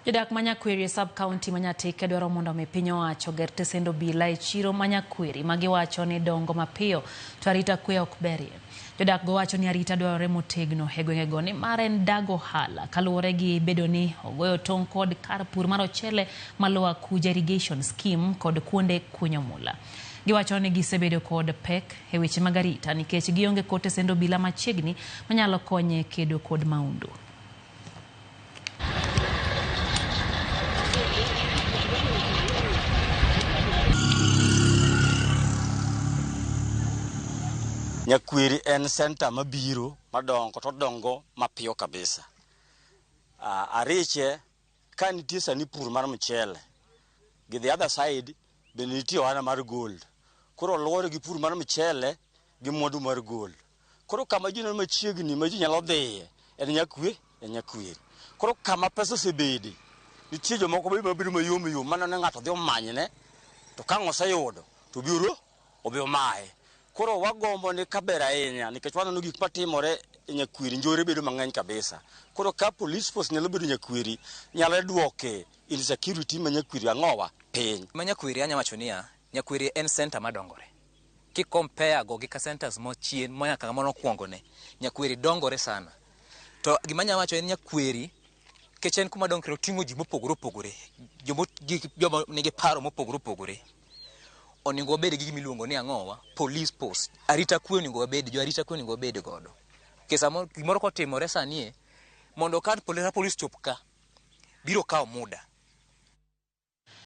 Jodak ma Nyakweri e sub county ma Nyatike dwaro mondo mi piny owacho oger tesend obila e chiro ma Nyakweri ma giwacho ni dongo mapiyo to arita kwe ok berie. Jodak go wacho ni arita dwarore motegno e gwengego nimar en dag ohala kaluwore gi bedo ni ogoyo tong' kod kar pur mar ochele ma Lower Kuja Irrigation Scheme kod kuonde kunyo mula. Giwacho ni gisebedo kod pek e weche mag arita nikech gionge kod tesend obila machiegni manyalo konye kedo kod maundu. Nyakweri en center mabiro madongo to odongo mapiyo kabisa. Ariche ka nitie sani pur mar mchele gi the other side bende nitie ohala mar gold. Koro oluwore gi pur mar mchele gi mwandu mar gold. Koro kama ji neno machiegni ma ji nyalo dhiye en Nyakwe, en Nyakweri. Koro kama pesa osebede, nitie jomoko be mabedo mayom yom maneno ni ng'ato dhi omanyne to ka ang' oseyudo to obiro obi omaye. Koro wagombo ni kaber ahinya nikech waneno gik matimore e Nyakweri, njore bedo mang'eny kabisa. Koro ka police force nyalo bedo Nyakweri, nyalo duoke insecurity ma Nyakweri ang'owa piny. Ma Nyakweri anya wacho niya, Nyakweri en center madongore. Ki compare go gi ka centers mo chien manyaka mano okuongo ne, Nyakweri dongore sana. To gima anya wacho en Nyakweri nikech en kuma dongre oting'o ji mopogore opogore, joma nigi paro mopogore opogore. Onego wabed gi gima iluongo ni ang'owa, police post. Arita kwe onego wabed, jo arita kwe onego wabed godo. Nikech samoro gimoro kotimore sani e, mondo ka police chop ka, biro kawo muda.